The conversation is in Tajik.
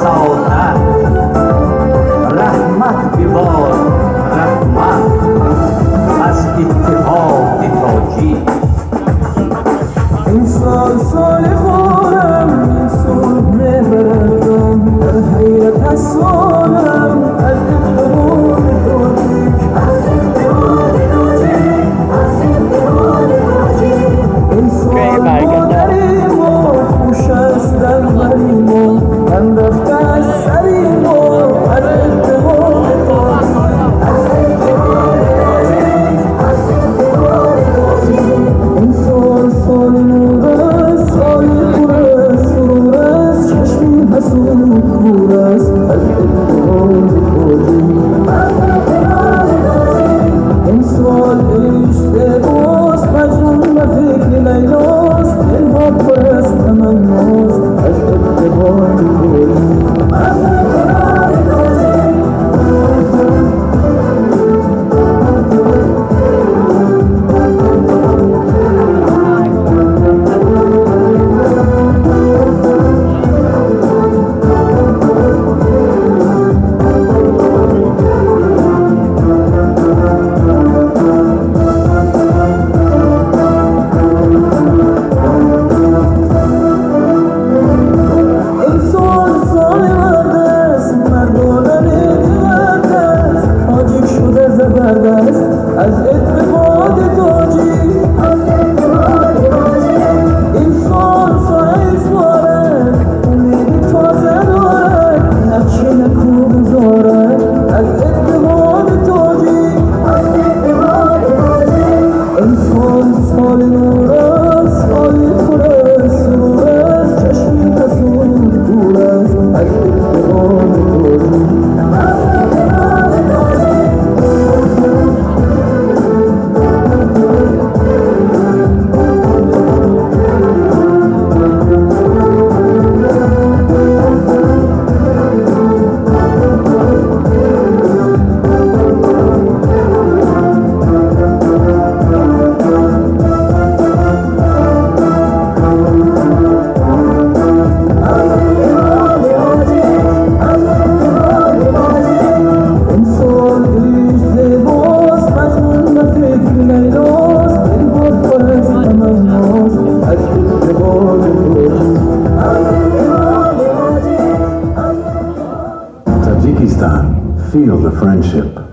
Саодат. Раҳмат бибор, раҳмат аз иттиҳоди тоҷик. Ин сол соли хонам, ин сол мебарадам, дар ҳайрат аз солам, аз иттиҳоди тоҷик, аз иттиҳоди тоҷик, аз иттиҳоди тоҷик. Ин сол модари мо хуш аст дар бари мо, ғам рафта аз сари мо, аз иттиҳоди тоҷик, аз иттиҳоди тоҷик, аз иттиҳоди тоҷик. Ин сол соли нур аст, соли пур аз сурур аст, чашми ҳасуд кур аст, аз иттиҳоди тоҷик, аз иттиҳоди тоҷик. Ин сол ишқ зебост, маҷнун ба фикри лайлост, дилҳо пур аз таманност, аз иттиҳоди тоҷик, аз иттиҳоди тоҷик. Ин сол соли мард аст, мардона мебард аст, тоҷик шуда забардаст, аз иттиҳоди тоҷик, аз иттиҳоди тоҷик. Ин сол соли изҳорад, умеди тоза дорад, нақши неку гузорад, аз иттиҳоди тоҷик, аз иттиҳоди тоҷик. Ин сол соли нур аст, соли пур аз сурур аст, чашми ҳасуд кур аст, аз иттиҳоди тоҷик, аз иттиҳоди тоҷик. Ин сол ишқ зебост, маҷнун ба фикри лайлост, дилҳо пур аз таманност, аз иттиҳоди тоҷик, аз иттиҳоди тоҷик, аз Tajikistan, feel the friendship.